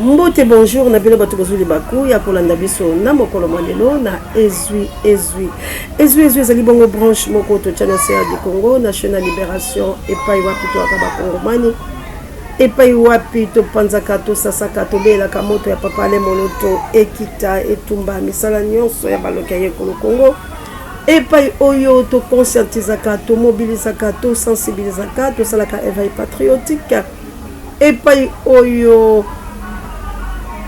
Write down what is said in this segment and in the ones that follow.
Mbote, bonjour na bino bato bozwi libaku ya kolanda biso na mokolo mwa lelo na Ezwi Ezwi. Ezwi Ezwi ezali bongo branche moko totya na se ya du Congo na chaîne ya Liberation, epai wapi toyaka bakongomani, epai wapi topanzaka, tosasaka, tobeyelaka moto ya Papa Ale Moloto ekita etumba misala nyonso ya baloki ya yekolo Congo, epai oyo toconscientisaka, tomobilisaka, tosensibilisaka, tosalaka éveil patriotique, epai oyo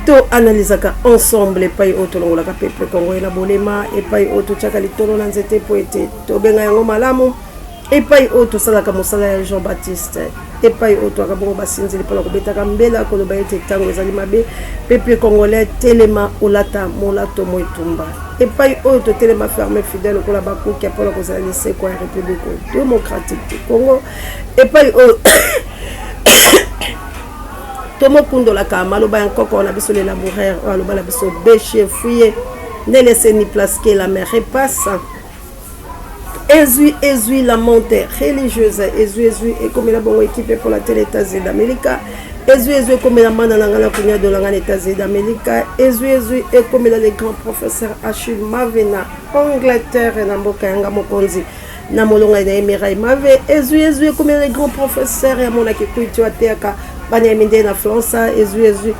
to analysaka ensemble, epai oyo tolongolaka peuple congolais na bolema, epai oyo totiaka litolo na nzete mpo ete tobenga yango malamu, epai oyo tosalaka mosala ya Jean Baptiste, epai oyo toyaka bongo basinzili mpona kobetaka mbela, koloba ete ntango ezali mabe, peuple congolais telema, olata molato mo etumba, epai oyo totelema ferme, fidèle lokola bakuki mpona kozala lisekwa ya République démocratique du Congo, epai oyo tomokundolaka maloba ya nkoko na biso le laboureur oyo aloba na biso: "Bêchez, fouillez, ne laissez ni place que la mer repasse." Ezwi Ezwi, la monte religieuse. Ezwi Ezwi ekomela bongo équipe pour la télé États-Unis d'Amérique. Ezwi Ezwi ekomela mana na ngai na kunya dola ngai na États-Unis d'Amérique. Ezwi Ezwi ekomela le grand professeur Achille Mave na Angleterre, na mboka yanga mokonzi na molongai na ye Mirai Mave. Ezwi Ezwi ekomela le grand professeur ya monaki kuiti oyo ateyaka bana ya mindele na France. Ezwi Ezwi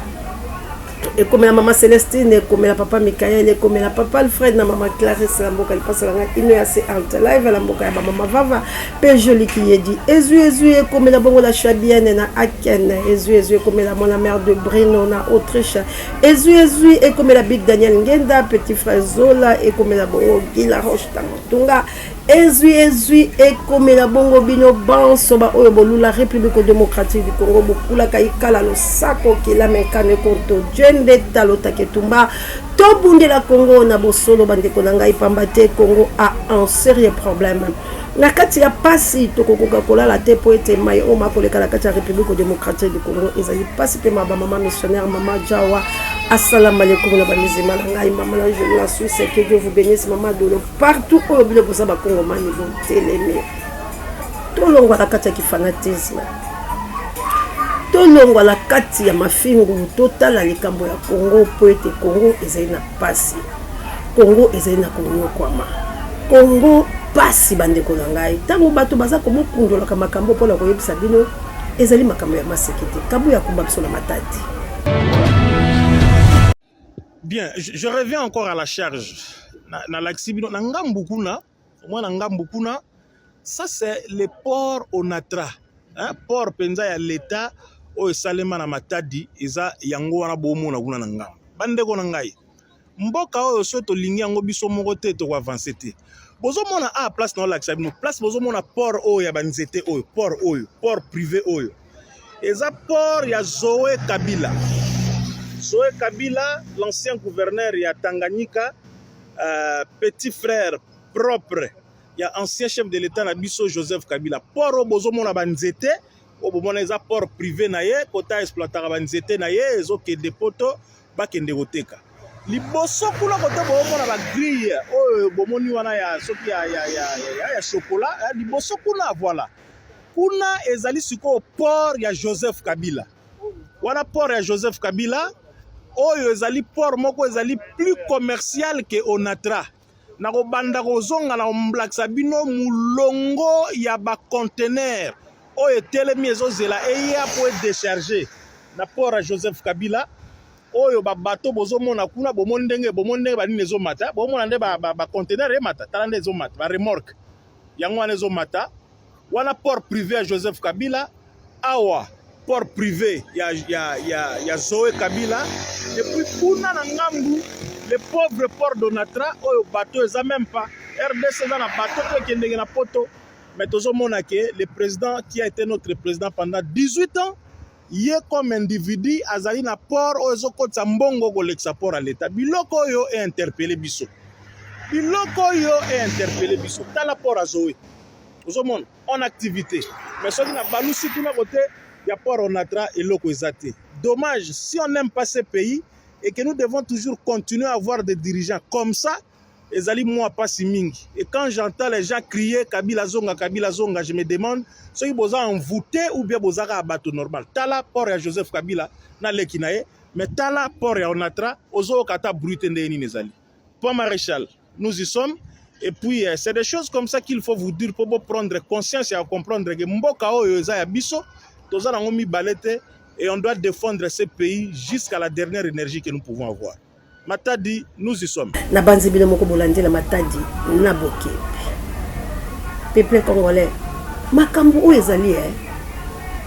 ekomela mama Celestine, ekomela papa Mikael, ekomela papa Alfred na mama Clarisse na mboka lipasa na ngai ino ya se ante live na mboka ya bamama Vava mpe Joli Kiyedi. Ezwi Ezwi ekomela bongo la Chabienne na Aken. Ezwi Ezwi ekomela mwana mare de Brino na Autriche. Ezwi Ezwi ekomela Big Daniel Ngenda, petit frère Zola, ekomela bongo Gila Roche Tangotunga. Ezwi Ezwi ekomela bongo bino banso baoyo bolula République démocratique du Congo, bokulaka ikala losako kilame nkano ekonto jende talo taketumba. Tobundela Congo na bosolo, bandeko na ngai, pamba te Congo a un sérieux problème na kati ya pasi. Tokokoka kolala te mpo ete mai oyo makoleka na kati ya République démocratique du Congo ezali pasi mpe ma bamama missionnaire mama Jawa asalama lekumu na bamizima na ngai, mama na Joli na Suisse. Que Dieu vous bénisse, mama Dolo, partout oyo bino boza bakongomani, botelemi. Tolongwa na kati ya kifanatisme, tolongwa na kati ya mafingu, totala likambo ya Congo mpo ete Congo ezali na pasi, Congo ezali na konyokwama, Congo pasi. Bandeko na ngai, ntango bato baza komokundolaka makambo mpona koyebisa bino, ezali makambo ya maseki te. Kabu ya kumba biso na Matadi. Bien, je reviens encore à la charge. Na bino na ngambu kuna, mwana ngambu kuna, ça c'est le port Onatra. Hein, port penza ya l'État oyo esalema na Matadi eza yango wana bomona kuna na ngambu. Bandeko na ngai, mboka oyo so tolingi yango biso moko te, tokoavance te. Bozomona a place na olakisa bino place, bozomona port oyo ya banzete oyo, port oyo, port privé oyo eza port ya Zoe Kabila. Zoe Kabila, l'ancien gouverneur ya Tanganyika, petit frère propre ya ancien chef de l'État na biso Joseph Kabila. Port oyo bozomona banzete oyo bomona eza port privé na ye, kota exploitaka banzete na ye, ezokende poto, bakende koteka. Liboso kuna kote bomona bagrille oyo bomoni wana ya soki ya chocolat liboso kuna, voilà, kuna ezali sikoyo port ya Joseph Kabila wana. Port ya Joseph Kabila oyo ezali port moko ezali plus commercial ke Onatra. Na kobanda kozonga na komblakisa bino molongo ya baconteneur oyo etelemi, ezozela eya po edécharge na port ya Joseph Kabila oyo. Babato bozomona kuna, bomoni ndenge banini ezomata, bomona nde baconteneur emata, tala nde ezomata, baremorque yango wana ezomata wana. Port privé ya Joseph Kabila awa, port privé ya Zoe Kabila. Et puis kuna na ngambu, le pauvre port d'Onatra oyo bateau eza même pas. RDC eza na bateau to ekendenge na poto, mais tozomona ke le président qui a été notre président pendant 18 ans, ye comme individu azali na port oyo ezokotisa mbongo kolekisa port ya l'État. Biloko oyo einterpele biso, biloko oyo einterpele biso. Tala port ya Zoe, ozomona en activité, mais soki na balusi kuna kote ya port Onatra, eloko eza te. Dommage, si on n'aime pas ce pays et que nous devons toujours continuer à avoir des dirigeants comme ça, ezali mwa pasi mingi. Et quand j'entends les gens crier "Kabila zonga, Kabila zonga", je me demande soki boza envoûté ou bien boza kaka bato normal. Tala port ya Joseph Kabila na leki na ye. Mais tala port ya Onatra, ozoyoka ata bruit te ndenge nini ezali. Pont Maréchal, nous y sommes. Et puis, euh, c'est des choses comme ça qu'il faut vous dire pour prendre conscience et à comprendre que mboka oyo eza ya biso, toza nango mibale te, et on doit défendre ce pays jusqu'à la dernière énergie que nous pouvons avoir. Matadi, nous y sommes. Na banzi bino moko bolandi na Matadi na bokebi. Peuple congolais, makambo oyo ezali eh.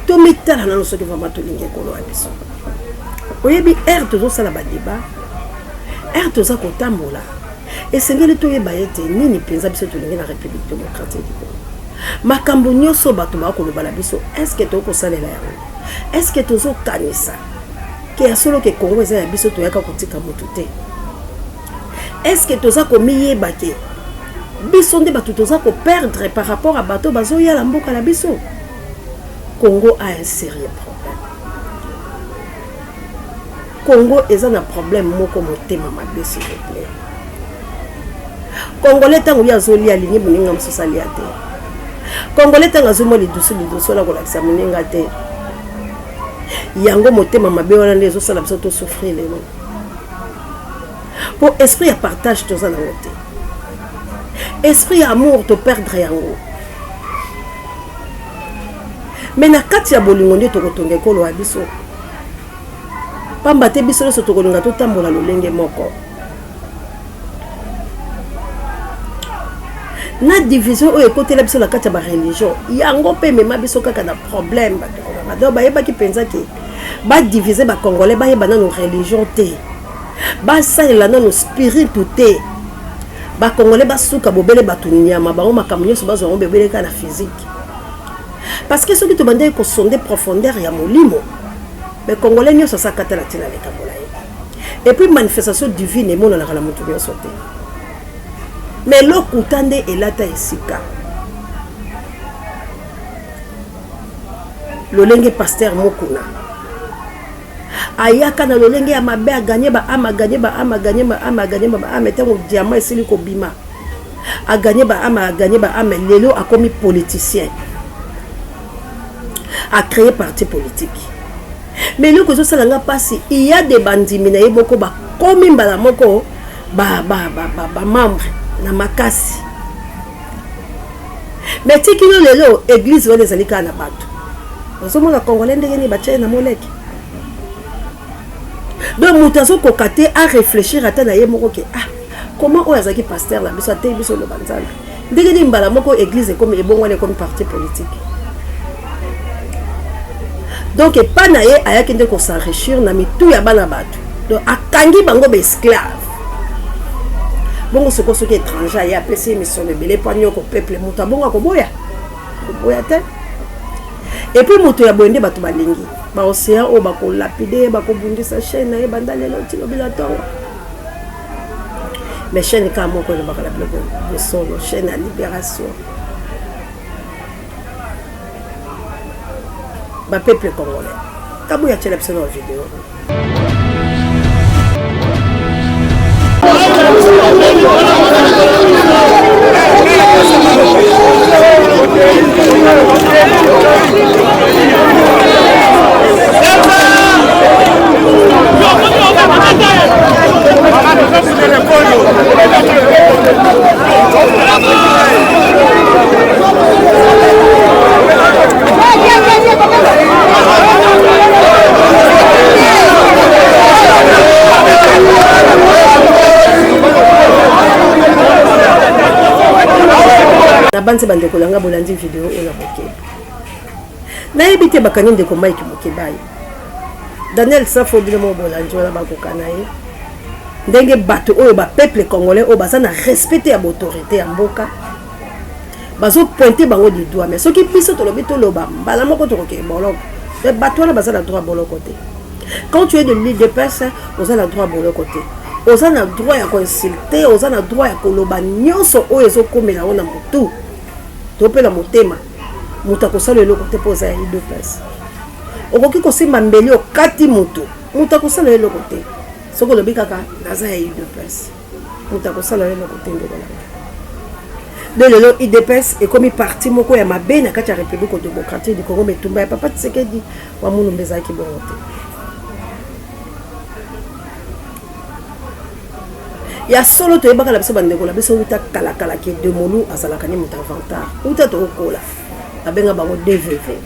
Tomitala nano soki vraiment tolingi ekolo ya biso. Oyebi heure tozosala ba débat, heure toza kotambola, esengeli toyeba ete nini mpenza biso tolingi na République démocratique du Congo. Makambo nyonso bato bakoloba na biso, est-ce que tokoki kosalela yango? Est-ce que tozokanisa ke ya solo ke Congo eza ya biso, toyaka kotika motu te? Est-ce que toza komiyeba ke biso nde bato toza koperdre par rapport à bato bazoya na mboka na biso? Congo a un sérieux problème. Congo eza na problème moko, motema mabe, s'il vous plaît. Congolais ntango ye azolia, alingi moninga mosusu alia te. Congolais ntango azomwa lidusu lidusu wana, kolakisa moninga te. Yango motema mabe wana nde ezosala biso tosouffrir lelo, mpo esprit ya partage toza nango te, esprit ya amour toperdre yango. Mais na kati ya bolingo nde tokotonga ekolo ya biso, pamba te biso nyonso tokolinga totambola lolenge moko. Na division oyo ekotela biso na kati ya bareligion, yango mpe emema biso kaka na problème. Bato donc bayebaki mpenza ke badivise bacongolais, bayeba nano religion te, basalela nano spiritu te, bacongolais basuka bobele bato nyama, bango makambo nyonso bazwa yango bobele kaka na physique. Parce que soki tobandaki kosonde profondeur ya molimo, mais congolais nyonso asa kata na ntina likambo na ye. Et puis manifestation divine emonanaka na moto nyonso te, mais lokuta nde elata esika. Lolenge pasteur Mukuna ayaka na lolenge ya mabe, aganye baama, aganye baama, aganye baama, aganye baama. Ntango diamant esili kobima, aganye baama, aganye baama. Lelo akomi politicien, acréé parti politique. Mais eloko ezosala nga mpasi, iya de bandimi na ye moko bakomi mbala moko bamembre na makasi. Mais tikino lelo église wana ezali kaka na bato. Ozomona congolais ndenge nini batia ye na moleke. Donc moto azokoka te aréfléchir ata na ye moko ke ah, comment oyo azalaki pasteur na biso, ateyi biso loba Nzambe, ndenge nini mbala moko église ekomi ebongwana, ekomi parti politique? Donc epa na ye ayaki nde kos'enrichir na mitu ya bana bato, donc akangi bango baesclave. Bongo soko soki étranger aye, apesi ye misolo ebele mpo anyoko peuple, moto abongo akoboya? Akoboya te. Et puis moto ya boye nde bato balingi baocéan oyo bakolapide ye, bakobundisa chaîne na ye banda lelo tilobila ntongo. Mais chaîne kaka moko elobaka na biloko bosolo, chaîne ya libération. Bapeuple congolais, kabuya tiela biso na video. Nabanzi bandeko na nga bolandi video oyo na bokebi. Nayebi te bakangi ndeko Mike Mukebayi, Daniel Safo, bino moko bolandi wana bakokana ye ndenge bato oyo bapeuple congolais oyo baza na respect te ya baautorité ya mboka, bazopointe bango du doigt. Mais soki biso tolobi, toloba mbala moko tokokee boloko. Mais bato wana baza na droit boloko te. Quand tu es de l'UDPS, oza na droit boloko te, oza na droit ya koinsulte, oza na droit ya koloba nyonso oyo ezokomela yo na motu to mpe na motema. Moto akosala eloko te mpo oza ya UDPS. Okoki kosimba mbeli, okati motu, moto akosala eloko te. Soki olobi kaka naza ya UDPS, moto akosala eloko te. Ndeko na ngai, de lelo UDPS ekomi parti moko ya mabe na kati ya République démocratique du Congo. Metumba ya papa Tshisekedi wa Mulumba ezalaki bongo te. Ya solo toyebaka na biso bandeko na biso uta kalakala ke Demolu azalaka ni moto avantard. Uta tokokola babenga bango DVV.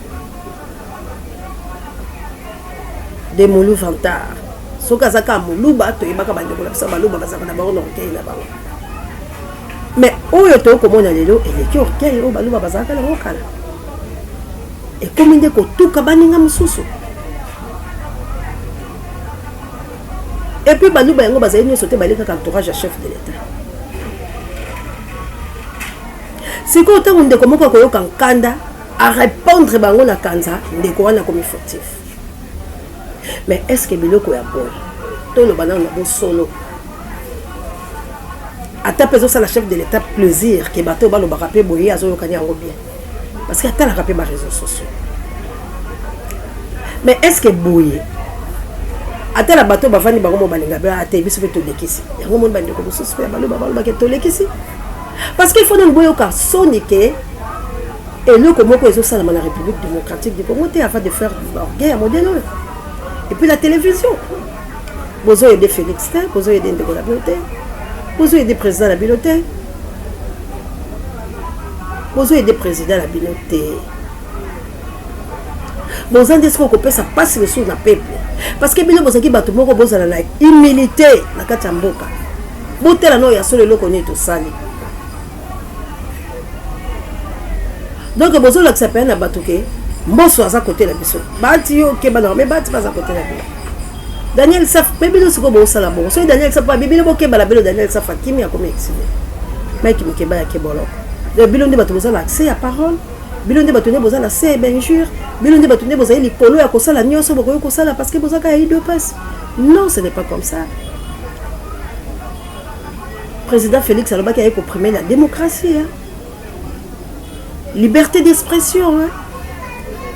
Demolu vantard. Soki aza kaka moluba toyebaka bandeko na biso baluba bazalaka na bango na orgueil na bango. Mais oyo tokomona lelo eleki orgueil oyo baluba bazalaka nango kala. Ekomi nde kotuka baninga mosusu. Et puis baluba yango bazali nyonso te bali kaka entourage ya chef de l'État. Sikoyo ntango ndeko moko akoyoka nkanda a répondre bango na kanza, ndeko wana akomi fautif. Mais est ce que biloko ya boye toloba nano na bosolo, ata mpe ezosala chef de l'État plaisir ke bato oyo balobaka mpe boye azoyokani yango bien parce que atalaka mpe ba réseaux sociaux. Mais est ce que boye ata na bato bavandi bango mo balinga be ate biso mpe tolekisi yango moni bandeko mosusu mpe ya baloba balobake tolekisi parce que il faut nanu boyoka soni ke eloko moko ezosalama na République démocratique du Congo te avant de faire orgueil ya modèle oyo. Et puis la télévision bozo aider Félix te, bozo aider ndeko na bino te, bozo aider président na bino te, bozo aider président na bino te. Boza nde sikoyo kopesa mpasi lisusu na peuple parce que bino bozalaki bato moko bozala na humilité na kati ya mboka. Botala nao ya solo eloko nini tosali. Donc bozolakisa mpenza na bato ke Mboso aza kote na biso, bati yo keba na me bati baza kote na bino. Daniel Saf mpe bino sikoyo bosala bongo. Soki Daniel Saf abi bino bokeba na bino, Daniel Saf akimi akomi exilé. Mike Mukeba ya keboloko. Donc bino nde bato boza na accès ya parole, bino nde bato nde boza na se ya injure, bino nde bato nde bozali likolo ya kosala nyonso bokoki kosala parce que boza kaka ya UDPS. Non, ce n'est pas comme ça. Président Félix alobaki aye koprimer la démocratie, hein? Liberté d'expression, hein?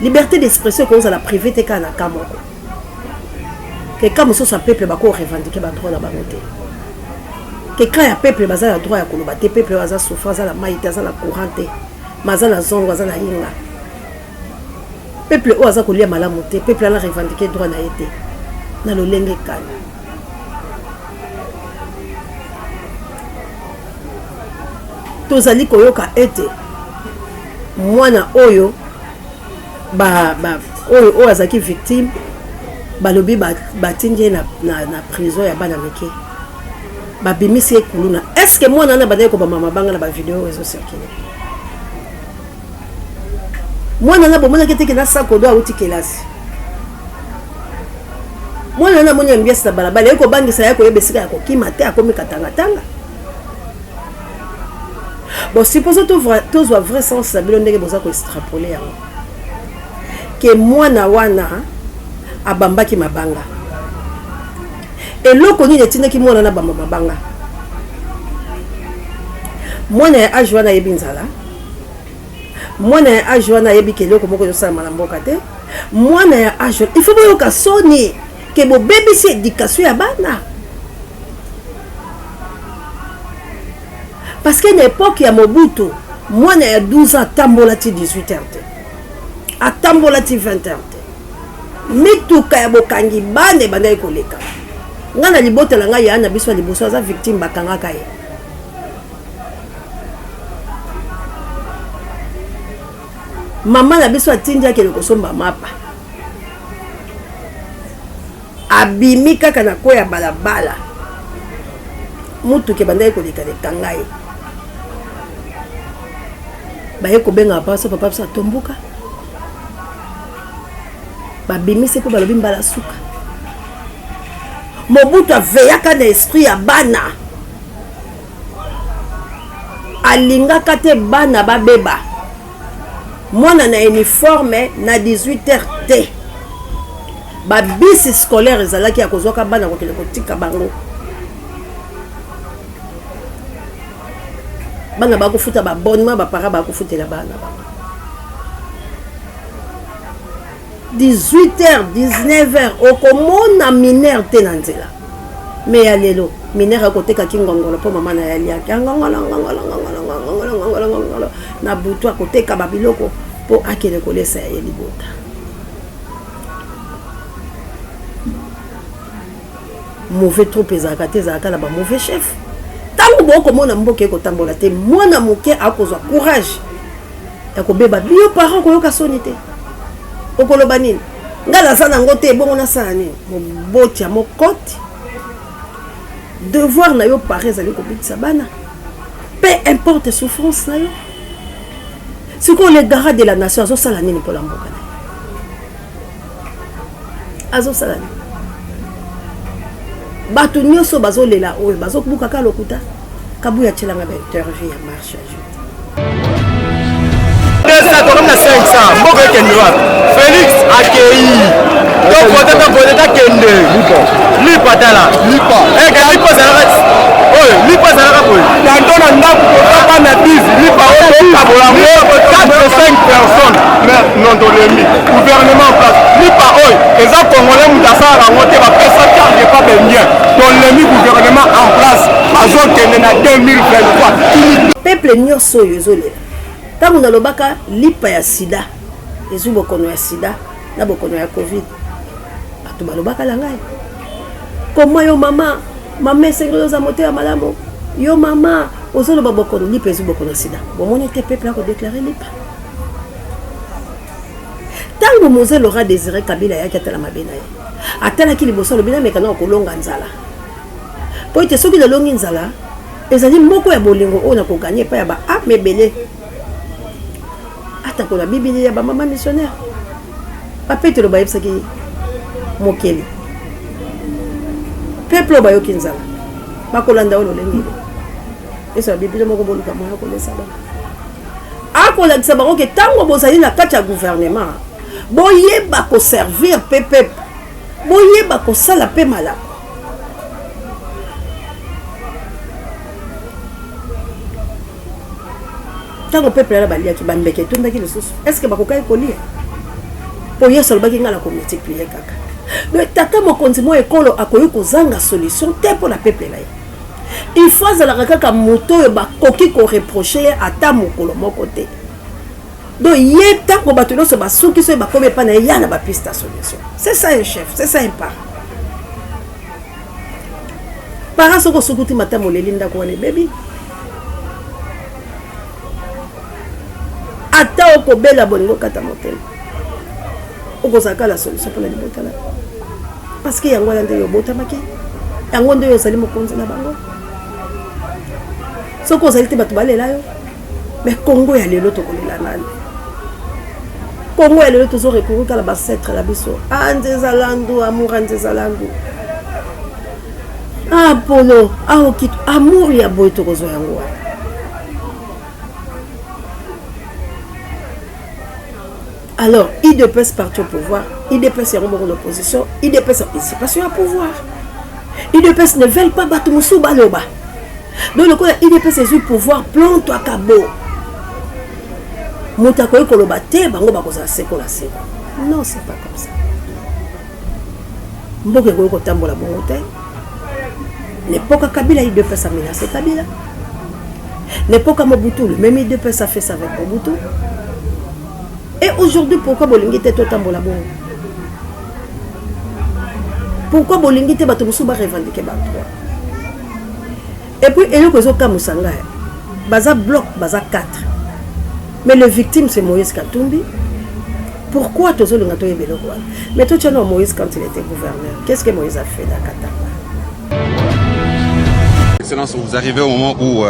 Liberté d'expression ekozala privé te kaka na ka moko ke ka mosusu ya peuple bako revendiquer ba droit na bango te, ke ka ya peuple baza na droit ya koloba te. Peuple oyo aza souffre, aza na mai te, aza na courant te, ma aza na zongo, aza na yinga. Peuple oyo aza kolia malamu te, peuple ana revendiquer droit na ye te na lolenge kani. Tozali koyoka ete mwana oyo ba, ba, oyo oyo azalaki victime, balobi batindi ye na, na, na prison ya bana mike, babimisi ye kuluna. Est ce que mwana wana bandaki kobamba mabanga na bavideo oyo ezocircule? Mwana wana bomonaki teke na sakodo auti kelasi. Mwana wana amoni ambiance na balabala ye kobangisa ye, koyeba esika ya kokima te, akomi katangatanga. Bon, suppose tozwa vrai sens na bino ndenge boza koextrapole yango ke mwana wana abambaki mabanga. Eloko nini etindaki mwana wana abamba mabanga? Mwana ya age wana ayebi nzala, mwana ya age wana ayebi ke eloko moko ezosalama na mboka te. Mwana ya age wana, il faut boyoka soni ke bobebisi éducation ya bana. Parce que na époque ya Mobutu, mwana ya 12 ans atambola ti 18 heures te, atambola ti 20 heures te. Mituka ya bokangi bana ebandaki koleka. Ngai na libota na ngai, ya na biso ya liboso aza victime, bakangaka ye. Mama na biso atindi akende kosomba mapa, abimi kaka na kwe ya balabala, mutuka ebandaki koleka lekanga ye. Baye kobenga papa biso, papa biso atomboka, babimisi mpo balobi mbala suka. Mobutu aveyaka na esprit ya bana, alingaka te bana babeba. Mwana na uniforme na 18 heures te, babisi scolaire ezalaki ya kozwaka bana kokende kotika bango. Bana bakofuta babonnement, bapara bakofutela bana bango. 18 heures 19 heures okomona minere te na nzela. Me ya lelo minere akoteka kingongolo mpo mama na ye aliaki ngongolo ngongolo ngongolo ngongolo ngongolo ngongolo na butu, akoteka babiloko mpo akende kolesa ya ye libota. Mauvais troupe ezalaka te, ezalaka na ba mauvais chef. Ntango bokomona mboka ekotambola te, mwana moke akozwa courage ya kobeba. Bio parent koyoka soni te, okoloba nini? Ngai naza nango te, ebongo nasala nini? Moboti ya mokoti, devoir na yo parent ezali kobikisa bana, peu importe souffrance na yo. Sikoyo le garant de la nation azosala nini mpo na mboka na ye? Azosala nini? Bato nyonso bazolela oyo bazobuka kaka lokuta. Kabuya atielanga ba interview ya marche ya jeudi. 200 tokomi na 500, mboka ekende wapi? Félix akei, tovote, tovote, takende lipa, tala lipa eke lipa ezalaka oyo, lipa ezalaka boye tanto na ndako koza bana 10, lipa oyo tokabola yango 4 5 personnes. Mais non, tolembi gouvernement en place. Lipa oyo eza congolais, moto asalaka yango te, bapesa charge epa bendien. Tolembi gouvernement en place, bazokende na 2023. Peuple nyonso oyo ezolela, ntango nalobaka lipa ya sida ezwi bokono ya sida na bokono ya covid, bato balobaka na ngai: koma yo mama, mama, esengeli oza motema malamu. Yo mama ozoloba bokono lipa ezwi bokono ya sida. Bomoni te peuple akodéclarer lipa. Ntango Mzee Laurent Désiré Kabila ayaki, atala mabe na ye, atalaki liboso, alobi: nameka na kolonga nzala, mpo ete soki nalongi nzala, ezali moko ya bolingo oyo nakogagner epai ya baâmes ebele. Atako na bibili ya bamama missionnaire bapetelo bayebisaki mokeli: peuple oyo bayoki nzala, bakolanda oyo lolenge eso ya bibili moko, boluka moya kolesa bango. Akolakisa bango ke ntango bozali na kati ya gouvernement, boyeba koservir mpe peuple, boyeba kosala mpe malamu. Ntango peuple wana baliaki, bambeke etondaki lisusu. Est ce bakokaki kolia? Mpo Yesu alobaki: ngai na komultiplier kaka. Donc tata mokonzi mwa ekolo akoki kozanga solution te mpo na peuple na ye. Il faut azalaka kaka moto oyo bakoki koreprocher ye ata mokolo moko te. Donc ye, ntango bato nyonso basuki, soki bakomi epai na ye, ya na bapiste ya solution. C'est ça un chef, c'est ça un parent. Parent, soki osukuti matama, oleli, ndako wana ebebi. Ata okobela bolingo, okata motema, okozala kaka la solution mpona libota na, parce que yango wana nde yo obotamaki, yango nde oyo ozali mokonzi na bango. Soki ozali te, bato balela yo. Mais Congo ya lelo, tokolela nani? Congo ya lelo, tozorecourir kala baancêtres na biso. A Nzeza Landu, amour, a Nzeza Landu, a Polo, a Okito, amour ya boye tokozwa yango wana? Alors UDPS parti au pouvoir, UDPS yango moko l'opposition, UDPS c'est pas pouvoir, UDPS ne veulent pas bato mosusu baloba. Donc lokola UDPS ezwi pouvoir, planto akabo, moto akoki koloba te, bango bakozala seko na seko. Non, c'est pas comme ça. Mboka ekoki kotambola bongo te. L'époque Kabila, UDPS a menacé Kabila. L'époque Mobutu, le même UDPS a fait ça avec Mobutu. Et aujourd'hui, pourquoi bolingi te totambola bongo? Pourquoi bolingi te bato mosusu barevendiquer badroit? Et puis eloko ezokamwisa ngai, baza bloc, baza 4, mais le victime, c'est Moïse Katumbi. Pourquoi? Tozolinga toyeba eloko wana. Mais totia na Moïse, quand il était gouverneur, qu'est-ce que Moïse a fait na Katanga? Excellence, vous arrivez au moment où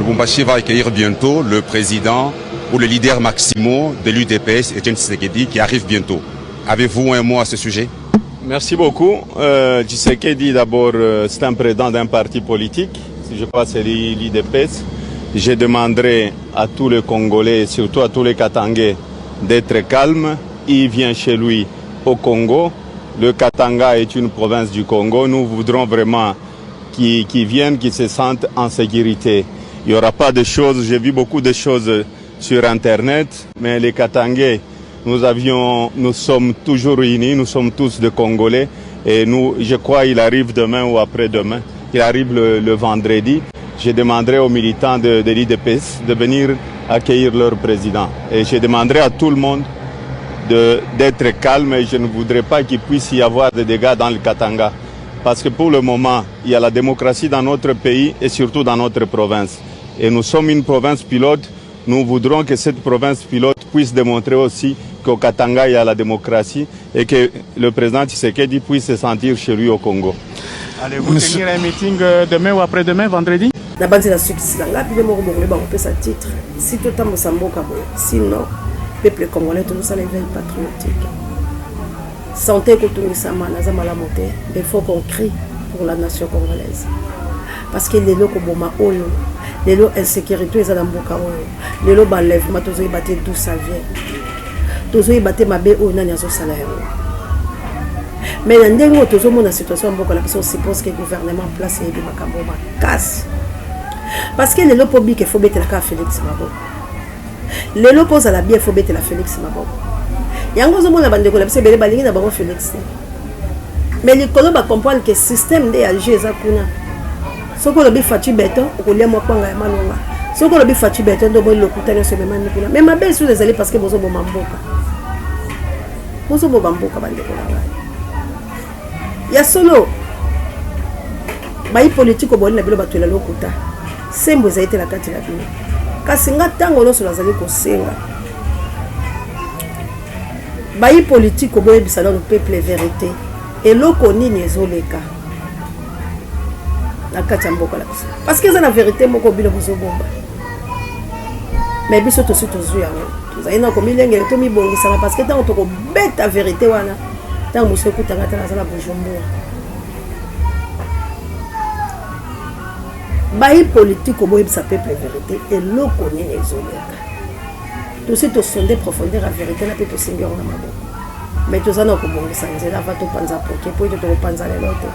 Lubumbashi va accueillir bientôt le président ou le leader Maximo de l'UDPS, Etienne Tshisekedi, qui arrive bientôt. Avez-vous un mot à ce sujet? Merci beaucoup. Tshisekedi, d'abord, c'est un président d'un parti politique. Si je passe l'UDPS, je demanderai à tous les Congolais, surtout à tous les Katangais, d'être calmes. Il vient chez lui au Congo. Le Katanga est une province du Congo. Nous voudrons vraiment qu'ils viennent, qu'ils se sentent en sécurité. Il n'y aura pas de choses, j'ai vu beaucoup de choses sur Internet, mais les Katangais, nous sommes toujours unis, nous sommes tous des Congolais. Et nous, je crois, il arrive demain ou après-demain. Il arrive le vendredi. Je demanderai aux militants de l'UDPS de venir accueillir leur président. Et je demanderai à tout le monde d'être calme et je ne voudrais pas qu'il puisse y avoir des dégâts dans le Katanga. Parce que pour le moment, il y a la démocratie dans notre pays et surtout dans notre province. Et nous sommes une province pilote. Nous voudrons que cette province pilote puisse démontrer aussi qu'au Katanga, il y a la démocratie et que le président Tshisekedi puisse se sentir chez lui au Congo. Allez-vous tenir un meeting euh, demain ou après-demain, vendredi? Nabanzi na sukisi na ngai, bino moko bokoyeba kopesa titre si totambusa mboka boye. Sinon peuple congolais, tozosala éveil patriotique. Santé ekotungisama, naza malamu te, mais faut qu'on crie pour la nation congolaise, parce que lelo koboma oyo, lelo insécurité eza na mboka oyo, lelo baenlèvement, tozoyeba te d'où ça vient, tozoyeba te mabe oyo nani azosala yango. Mais na ndenge oyo tozomona situation ya mboka na biso, on suppose que gouvernement en place eyebi makambo makasi, parce que lelo mpo bika, efo betela kaka Félix maboko. Lelo mpo ozala bien, efo betela Félix maboko. Yango ozomona bandeko na biso ebele balingi na bango Félix te, mais likolo bacomprendre que système nde ya jeu eza kuna. Soki olobi Fatshi béton, okolia mwa kwanga ya malonga. Soki olobi Fatshi béton, nde omoni lokuta nyonso ememani kuna. Mais mabe esusu ezali parce que bozoboma mboka, bozoboma mboka, bandeko na ngai. Ya solo, bayi politike oboli na bino, bato ya lokuta, sembo ezali te na kati na bino. Kasi nga ntango nyonso nazali kosenga bayi politike, boyebisa nano peuple vérité, eloko nini ezoleka na kati ya mboka na biso, parce que eza na vérité moko bino bozobomba. Mais biso tosi tozwi yango, tozali na komilengele, tomibongisama, parce que ntango tokobeta vérité wana, ntango mosu ekutanga te naza na Bujumbura. Bayi politike, boyebisa peuple vérité, eloko nini ezoleka. Tosi tosonde profondeur ya vérité na mpe tosimbi yango na maboko, mais toza na kobongisa nzela ava topanza poke, po ete tokopanza lelo te.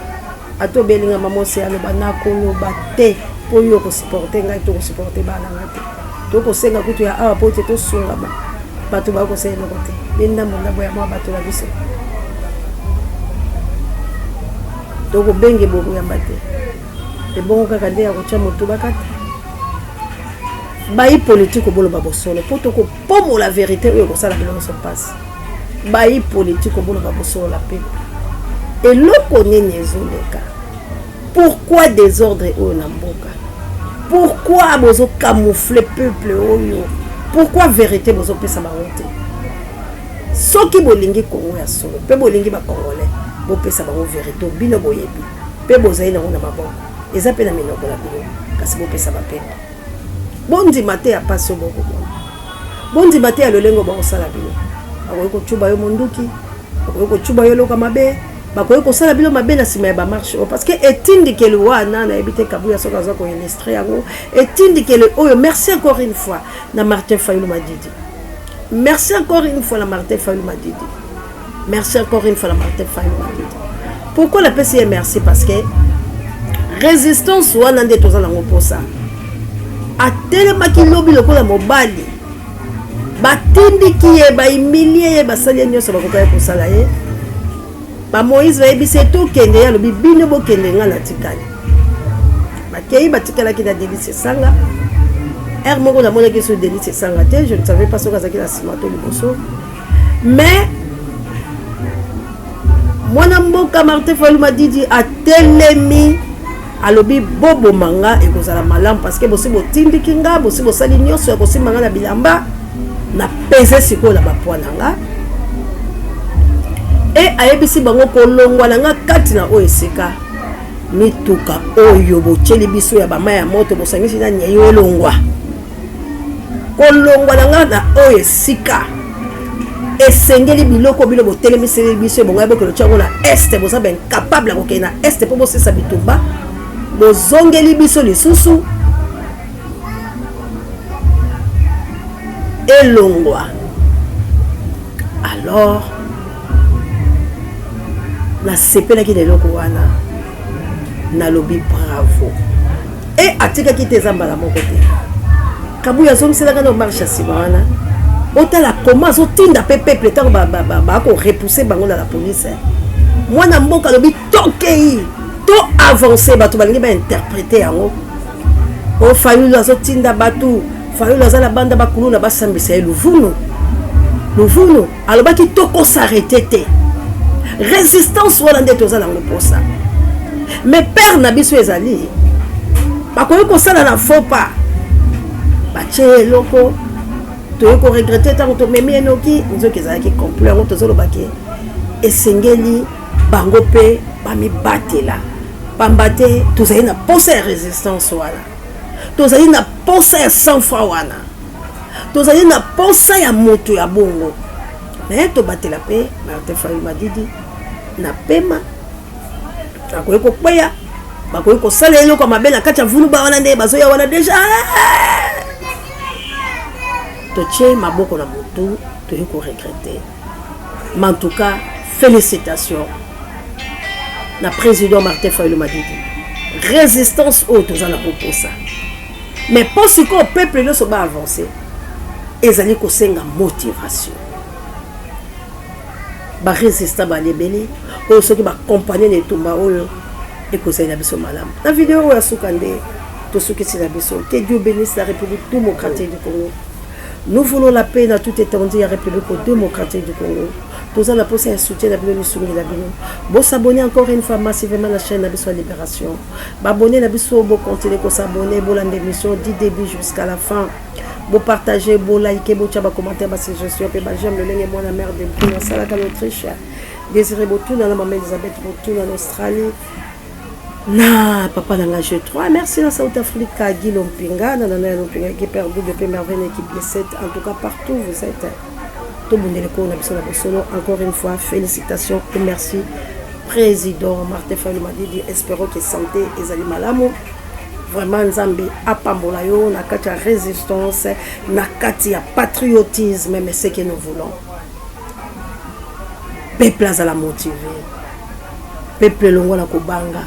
Ata obelinga mama ose, aloba nakoloba te mpo yo okosupporte ngai, tokosupporte bana nga te. Tokosenga kutu ya awa po ete tosungama, bato bakosala eloko te, mpe ndambo ndambo ya mwa bato na biso tokobenge bokoyamba te. Ebongo kaka nde ya kotya motu bakata. Bayi politike, boloba bosolo, mpo tokopomola vérité oyo ekosala bino nyonso mpasi. Bayi politike, boloba bosolo la peuple, eloko nini ezoleka? Pourquoi désordre oyo na mboka? Pourquoi bozocamoufle peuple oyo? Pourquoi vérité bozopesa bango te? Soki bolingi Kongo ya solo mpe bolingi bacongolais, bopesa bango vérité. Bino boyebi mpe bozali nango na maboko, eza mpe na minoko na bino, kasi bopesa bapeuple. Bondima te ya pasi oyo bokomona, bondima te ya lolenge bakosala bino. Bakoki kocuba yo monduki, bakoki kocuba yo eloko mabe, bakoki kosala bino mabe na nsima ya bamarche oyo, parce que etindikeli wana, nayebi te Kabuya soki aza koillustre yango, etindikeli oyo. Merci encore une fois na Martin Fayulu Madidi, merci encore une fois na Martin Fayulu Madidi, merci encore une fois na Martin Fayulu Madidi. Pourquoi napesi ye merci? Parce que résistance wana nde toza nango mposa. Atelemaki lobi lokola mobali, batindiki ye, bahumilie ye, basali ye nyonso bakokaki kosala ye. Bamoïse bayebisi ye tokende, ye alobi bino bokende, nga natikali. Bakei, batikalaki na Delly Sesanga. Heure moko namonaki so Delly Sesanga te, je ne savais pas soki azalaki na nsima to liboso. Mais mwana mboka Martin Fayulu Madidi atelemi, alobi boboma nga ekozala malamu, parce que bosi botindiki nga, bosi bosali nyonso ya kosimba nga na bilamba, na pese sikoyo na bapwa na nga. E ayebisi bango kolongwa na nga kati na oyo esika, mituka oyo botyeli biso ya bama ya moto, bosangisi na nyei, elongwa. Kolongwa na nga na oyo esika, esengeli biloko bino botelemiseli biso, ebongai bokende otya yango na Est. Boza baincapable ya kokende na Est mpo bosisa bitumba, bozongeli biso lisusu. Elongwa. Alors nasepelaki na eloko wana, nalobi bravo. E atikaki te, eza mbala moko te. Kabuya azongiselaka na marche ya nsima wana. Otala koma azotinda mpe peuple ntango bakorepousse bango na la police. Mwana mboka alobi tokei, to avance. Bato balingi bainterprete yango o Fayulu azotinda bato, Fayulu aza na banda bakuluna basambisa ye. Luvunu, luvunu. Alobaki tokosarrete te, résistance wana nde toza nango mposa. Mais père na biso ezali bakoki kosala na faux pas, batie eloko, toye koregrete ntango tomemi ye noki, nzoki ezalaki complot. Yango tozoloba ke esengeli bango mpe bamibatela, pamba te tozali na posa ya résistance wana, tozali na posa ya sang froid wana, tozali na posa ya moto ya bongo. Me tobatela mpe Martin Fayulu Madidi na pema, akoki kokweya, bakoki kosala eloko ya mabe na kati ya vuluba wana nde bazoya wana deja. Totie maboko na motu, toyei koregrete. Mais en tout cas, félicitations na président Martin Fayulu Madidi. Résistance oyo toza na koposa, mais mpo sikoyo peuple nyonso baavance, ezali kosenga motivation. Barésistant bali ebele oyo soki bakompagne na etumba oyo ekozali na biso malamu. Na video oyo ya suka nde tosukisi na biso. Que Dieu bénisse la République démocratique du Congo. Nous voulons la paix na toute étendue ya République démocratique du Congo. Toza na posa ya soutien na bino, lisungi na bino. Bosabonner encore une fois massivement na chaîne na biso ya Libération. Baabonnés na biso, bocontinue kosabonner, bolanda émission du début jusqu'à la fin, bopartage, bolike, botya bacommentaire, basuggestion mpe baj'aime, lolenge mwana mare de Brune asalaka na Autriche, Désiré Botuna na mama Elizabeth Botuna na Australie, na papa na nga G3. Merci na South Africa, Guy Lompinga na nana ya Lompinga, Guy Perdu depuis Merveille na équipe de 7. En tout cas, partout vous êtes, tobundele koo na biso na bosolo. Encore une fois, félicitations et merci, président Martin Fayulu Madidi. Espérons que santé ezali malamu. Vraiment, Nzambe apambola yo na kati ya résistance, na kati ya patriotisme. Mais ce que nous voulons, peuple azala motivé, peuple elongwa na kobanga.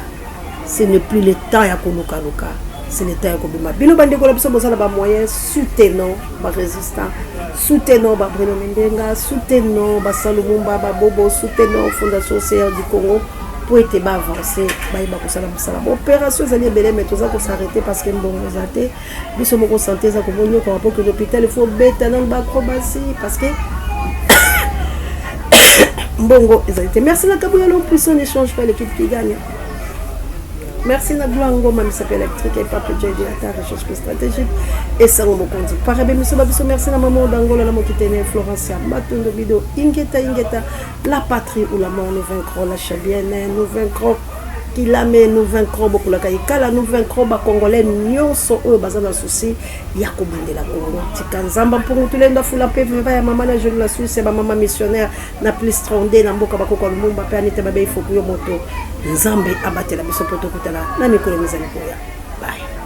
Ce n'est plus le temps ya kolukaluka, c'est le temps ya kobima. Bino bandeko na biso bozala bamoyen, soutenons barésistant, soutenons babruno Mendenga, soutenons basalumumba, babobo, soutenons Fondation CR du Congo mpo ete baavance, bayeba kosala mosala. Baopération ezali ebele, mais toza kosarrêter parce que mbongo eza te. Biso moko santé eza komonyokwama mpo kende hôpital, il faut beta nano baacrobatie parce que mbongo ezali te. Merci na Kabuya l'homme puissant, n'échange pas l'équipe qui gagne. Merci na Gloire Ngoma, misapo électrique, et Pape Jd Ata, recherche stratégique, esango mokonzi parabe miso babiso. Merci na mama Odangola na mokitene Florencia Matondo Bido. Ingeta, ingeta, la patrie ou la mort. Nous vaincrons la Chabienne, nous vaincrons Kilame, nous vaincrons Bokulaka Ikala, nous vaincrons. Bacongolais nyonso oyo baza na souci ya kobundela Kongo, tika Nzamba mpungu tulenda fula mpe veva ya mama na Jelu na Suisse, bamama missionnaire na plus 32 na mboka bakoko Lumumba mpe Anita Babei Fokuyo moto. Nzambe abatela biso mpo tokutana na mikolo mizali koya. Bye.